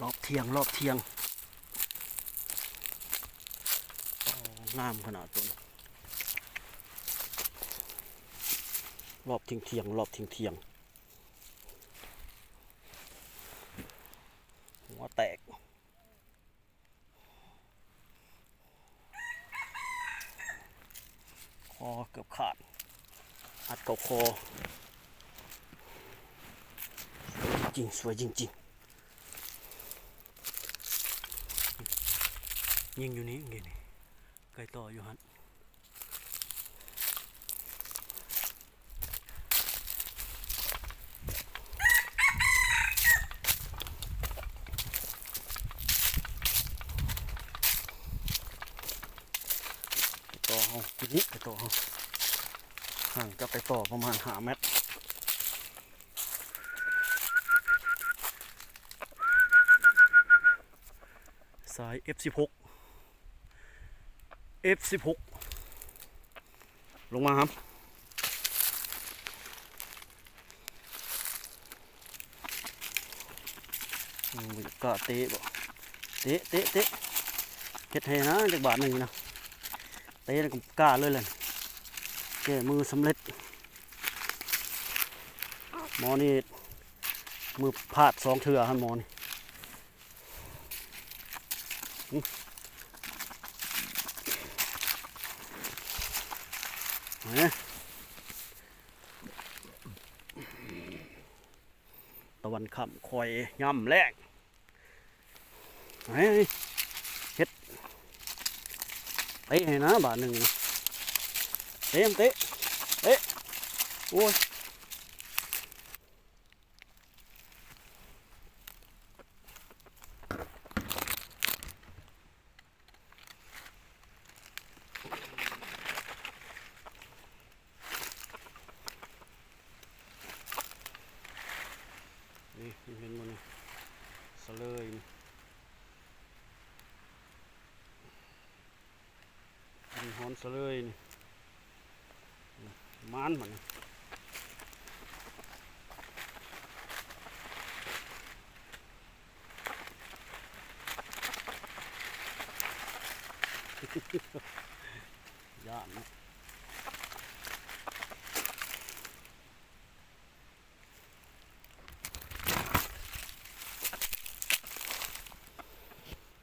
ລອບທ່ຽງ ລອບທ່ຽງ ໂອ້ ງາມຂະໜາດຕົວນີ້ ລອບທ່ຽງໆ ລອບທ່ຽງໆ ຫົວແຕກ. ຄໍເກືອບຂາດ ອັດເຂົ້າຄໍ ຈິງ ສວຍຈິງໆ ຍິງຢູ່ນີ້ ຍິງຢູ່ນີ້ ໄກ່ຕໍ່ຢູ່ຫັ້ນ. ໄກ່ຕໍ່ເຮົາ ໄປຕໍ່ເຮົາ ຫ່າງຈາກໄກ່ຕໍ່ປະມານຫ້າແມັດ. ສາຍ ເອັຟສິບຫົກ ເອັຟສິບຫົກ ລົງມາຫາ ອືມ ບໍ່ກ້າເຕະບໍ່ ເຕະ ເຕະ ເຕະ ເຮັດໃຫ້ນະ ຈັກບາດໜຶ່ງນະ ເຕະແລ້ວກໍກ້າເລີຍແຫຼະ ແກ້ມືສຳເລັດ. ໝໍນີ້ມືພາດສອງເທື່ອຫັ້ນ ໝໍນີ້. ຕາເວັນຄ່ຳຄ່ອຍຍາມແລງ ເຮັດ ເຕະໃຫ້ນະບາດໜຶ່ງ ເຕະ ເຕະ ເຕະ ໂອ້ຍ. ນີ້ ເຫັນບໍ່ນີ້ ສະເລີຍນີ້. ມັນຮ້ອນຊະເລີຍນີ້ ມານມັນ ຢ້ານເນາະ.